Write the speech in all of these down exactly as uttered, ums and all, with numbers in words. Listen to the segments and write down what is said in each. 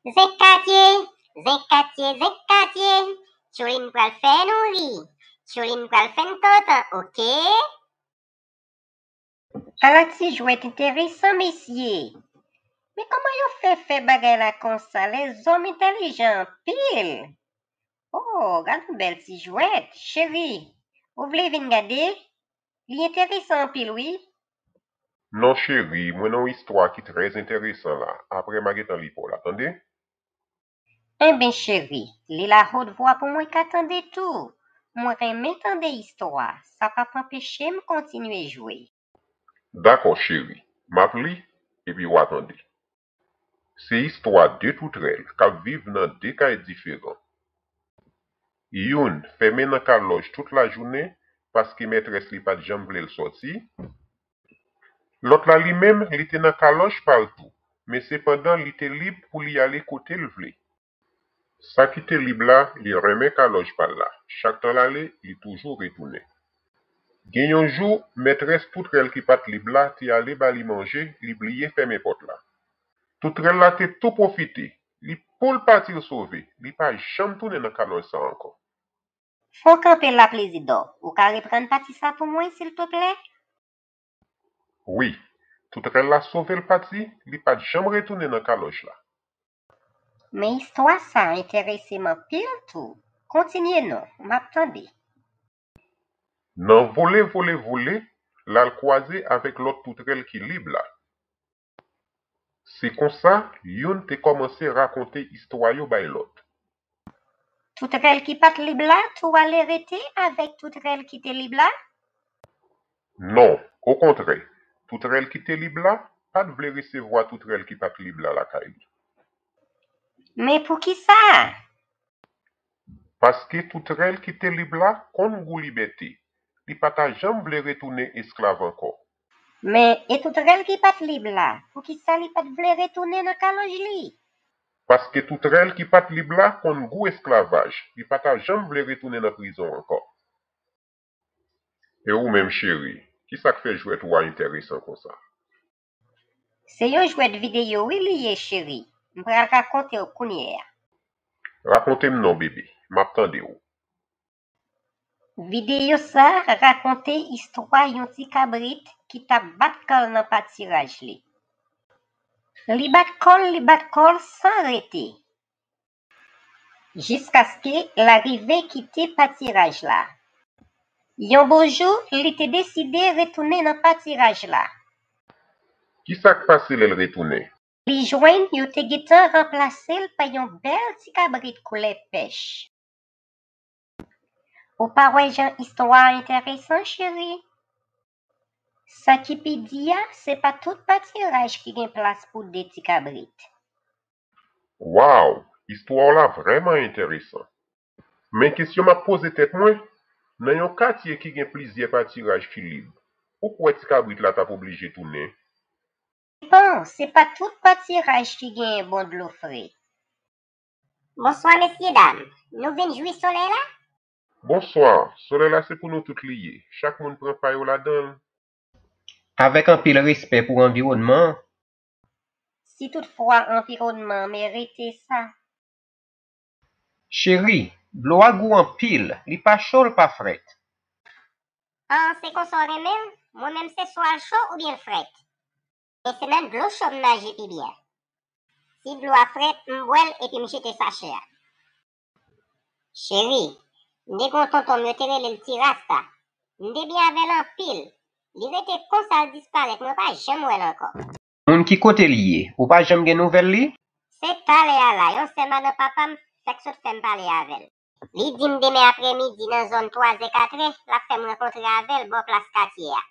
Zen katye, zen katye, zen katye. Tchoulin pral fè nou ri. Tchoulin pral fè n kontan, oke? Ala ti jwèt enteresan, mesye! Men kòman yo fè fè bagay la konsa? Lèzòm entèlijan anpil! Oh, gad yon bèl ti jwèt! Cheri, ou vle vin gade? Li enteresan anpil, wi! Non, cheri, mwen nan yon istwa ki trè enteresan la. Apre, m a gentan li pou w la, tande? Enben, cheri, li l a haute voix pou mwen ka tande tou. Mwen renmen tande istwa. Sa p ap anpeche m kontinye jwe. Dakò, cheri. M ap li, epi w a tande. Se istwa de toutrèl k ap viv nan de kay diferan. Youn fèmen nan kalòj tout lajounen paske mètrès li pa t janm vle l sòti. Lòt la, li menm, li te nan kalòj pa l tou, men sepandan, li te lib pou li ale kote l vle. Sa ki te lib la, li renmen kalòj pa l la. Chak tan l ale, li toujou retounen. Gen yon jou, mètrès toutrèl ki pa t lib la te ale ba li manje, li bliye fèmen pòt la. Toutrèl la te tou pwofite. Li pou l pati l sove. Li pa janm tounen nan kalòj sa ankò. Fon kanpe la, Plezidò. Ou ka reprann pati sa pou mwen, silteplè? Wi. Toutrèl la sove l pati, li pa t janm retounen nan kalòj la. Men istwa sa enterese m anpil tou. Kontinye non, m ap tande. Nan vole, vole, vole, l al kwaze avèk lòt toutrèl ki lib la. Se konsa, youn te kòmanse rakonte istwa yo bay lòt. Toutrèl ki pa t lib la tou ale rete avèk toutrèl ki te lib la? Non, okontrè, toutrèl ki te lib la pa t vle resevwa toutrèl ki pa t lib la lakay li. Men poukisa? Paske toutrèl ki te lib la konn gou libète. Li pa ta janm vle retounen esklav ankò. Men, e toutrèl ki pa t lib la, poukisa li pa t vle retounen nan kalòj li? Paske toutrèl ki pa t lib la konn gou esklavaj. Li pa ta janm vle retounen nan prizon ankò. E ou menm, cheri, kisa k fè jwèt ou a enteresan konsa? Se yon jwèt videyo, wi, li ye, cheri. M pral rakonte w kounye a. Rakonte m non, bebe. M ap tande w. Videyo sa a rakonte istwa yon ti kabrit ki t ap bat kò l nan patiraj li. Li bat kò l, li bat kò l san rete. Jiskaske l arive kite patiraj la. Yon bon jou, li te deside retounen nan patiraj la. Kisa k pase lè l retounen? Li jwenn yo te gentan ranplase l pa yon bèl ti kabrit koulè pèch. Ou pa wè jan istwa a enteresan, cheri? Sa ki pi di a, se pa tout patiraj ki gen plas pou de ti kabrit. Waw, istwa w la vrèman enteresan. Men kesyon m ap poze tèt mwen, nan yon katye ki gen plizyè patiraj ki lib, ou kwè ti kabrit la t ap oblije tounen? Bon, se pa tout patiraj ki genyen bon dlo fre. Bonswa, mesyedam. Nou vin jwi solèy la? Bonswa. Solèy la se pou nou tout li ye. Chak moun pran pa yo ladan l. Avèk anpil respè pou anviwònman an. Si toutfwa anviwònman an merite sa. Cheri, dlo a gou anpil, li pa cho, l pa frèt. An, se konsa w renmen l? Mwen menm se swa l cho oubyen l frèt. Men se nan dlo cho m naje pi byen. Si dlo a frèt, m bwè l epi m jete sachè a. Cheri, m te gen yon tonton m yo te rele l Ti Rasta. M te byen avè l anpil. Li rete konsa l disparèt, mwen pa janm wè l ankò. Moun ki kote li ye? Ou pa janm gen nouvèl li? Se talè a la, yon sè madan papa m fèk sot fè m pale avè l. Li di m demen aprèmidi nan zòn twazè katrè, l ap fè m rankontre avè l bò plas katye a.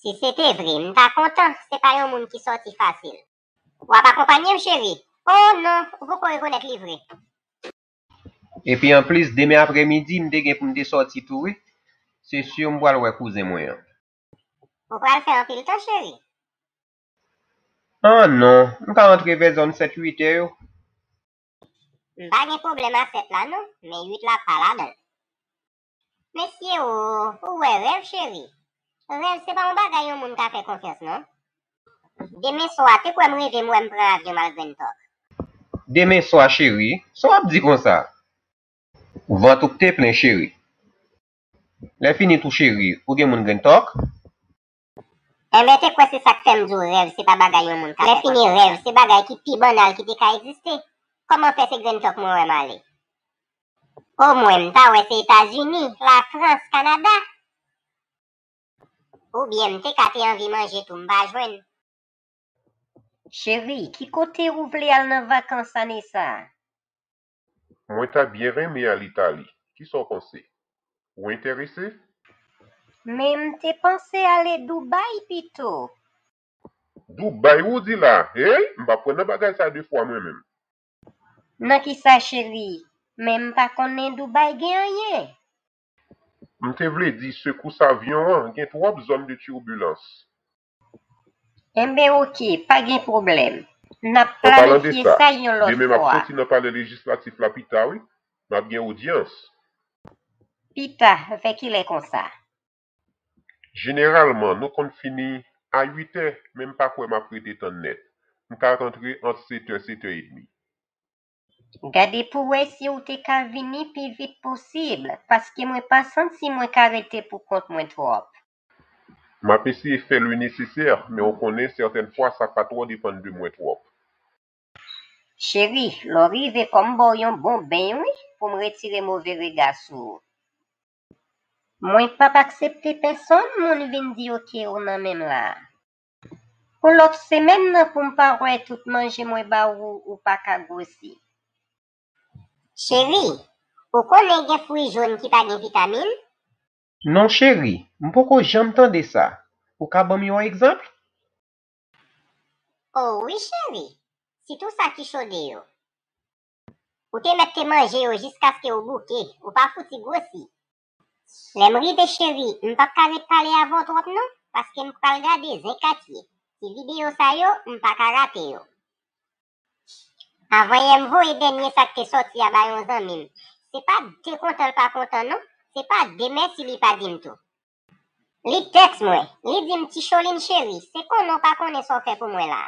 Si se te vre, m ta kontan, se pa yon moun ki sòti fasil. W ap akonpanye m, cheri? O non, ou poko rekonèt li vre. Epi anplis, demen aprèmidi, m te gen pou m te sòti tou, wi. Se si m pral wè kouzen mwen an. Ou pral fè anpil tan, cheri? An non, m ka rantre vè zòn sèt, uit è yo. M pa gen pwoblèm a sèt la non, men uit la pa ladan l. Mesye o, ou wè rèv, cheri? Rèv se pa yon bagay yon moun ka fè konfyans non. Demen swa, te kwè m reve m wè m pran avyon m al Grand Park. Demen swa, cheri, sa w ap di konsa? Vant ou k te plen, cheri. Lè fini tou, cheri, ou gen moun Green Talk? Enben, te kwè se sa k fè m di w rèv se pa bagay yon moun ka fè. Lè fini, rèv se bagay ki pi banal ki te ka egziste. Kòman fè se Green Talk mwen wè m ale? Omwen, m ta wè se Etazini, Lafrans, Kanada. Oubyen m te ka te anvi manje tou, m pa jwenn. Cheri, ki kote ou vle al nan vakans ane sa a? Mwen ta byen renmen al Itali. Kisa w panse? Ou enterese? Men m te panse ale Dubai pito. Dubai ou di la? Hey, m p ap pran nan bagay sa de fwa mwen menm. Nan kisa, cheri? Men m pa konnen Dubai gen anyen. M te vle di sekous avyon an gen twòp zòn de tibilans. Enben oke, pa gen pwoblèm. N ap planifye sa yon lòt fwa. Demen m ap soti nan palè lejislatif la pita wi. M ap gen odyans. Pita, vè kilè konsa? Jeneralman, nou konn fini a uit è, men m pa kwè m ap rete tann nèt. M ka rantre ant sèt è, sèt è edmi. Gade pou w wè si w te ka vini pi vit posib, paske mwen pa santi mwen ka rete pou kont mwen twòp. M ap eseye fè le nesesè, men w konnen sètèn fwa sa pa twò depann de mwen twòp. Cheri, lè w rive fò m ba w yon bon beny wi, pou m retire move rega sou ou. Mwen p ap aksepte pèsonn moun vin di oke ou nan men m la a. Pou lòt semèn nan pou m pa wè tout manje mwen ba ou ou pa ka gwosi. Cheri, ou konnen gen fwi jòn ki pa gen vitamin? Non cheri, m poko janm tande sa. Ou ka ban m yon egzanp? O wi cheri, sitou sa ki chode yo. Ou te mèt te manje yo jiskaske ou bouke, ou pa fouti gwosi. Lè m rive cheri, m p ap ka ret pale avè w twòp non, paske m pral gade zen katye. Ti videyo sa yo, m pa ka rate yo. Avanyè m voye dènye sa k te sòti a bay yon zanmi m. Se pa de kontan l pa kontan non, se pa de mèsi li pa di m tou. Li tèks mwen, li di m ti Cholin cheri, se konnen w pa konnen sa w fè pou mwen la.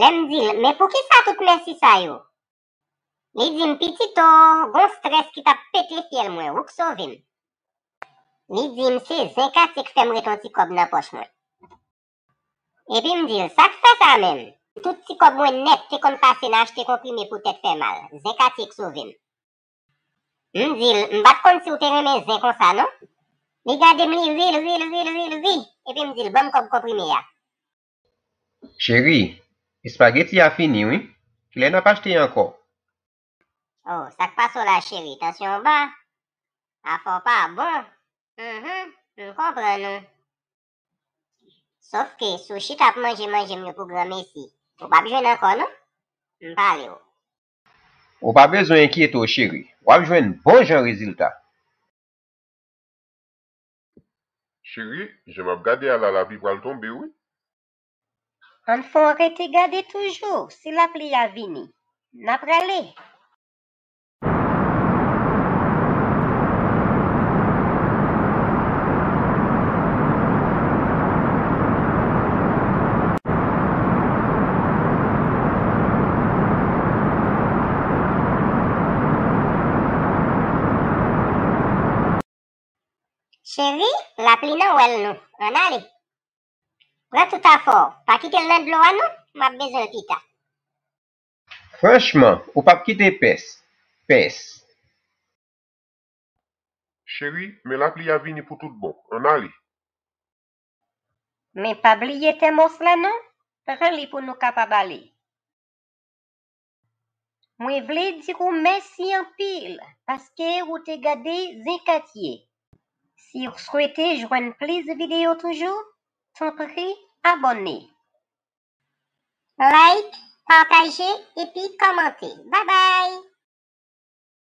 Lè m di l, men poukisa tout mèsi sa yo? Li di m pitit o, gon strès ki t ap pete fyèl mwen, ou k sove m. Li di m se zen katye k fè m ret yon ti kòb nan pòch mwen. Epi m di l, sa k fè sa menm? Tout ti kòb mwen nèt te konn pase nan achte konprime pou tèt fè mal, zen katye k sove m. M di l, m pa t konn si w te renmen zen konsa non. Li gade m li ri, l ri, l ri, l ri, l ri, epi m di l, ban m kòb konprime a. Cheri, espageti a fini wi. Kilè n ap achte ankò? Oh, sa k pase w la cheri? Tansyon w ba? Afè w pa bon? Mh, m konprann ou. Sòf ke si w chita ap manje manje m yo pou granmesi, ou p ap jwenn ankò non. M pale w. Ou pa bezwen enkyete w cheri, w ap jwenn bon jan rezilta. Cheri, jan m ap gade a la, lapli pral tonbe wi. Ann fè w rete gade toujou, si lapli a vini, n a prale. Cheri, lapli nan wèl nou. Ann ale. Pran tout afè w. Pa kite l nan dlo a non. M ap bezwen l pita. Franchman, ou p ap kite pès. Pès. Cheri, men lapli a vini pou tout bon. Ann ale. Men pa bliye tèmòs la non. Pran li pou nou kapab ale. Mwen vle di w mèsi anpil paske ou te gade Zen Katye. Si w swete jwenn plis videyo toujou, tanpri abòne. Like, pataje epi kòmante. Babay!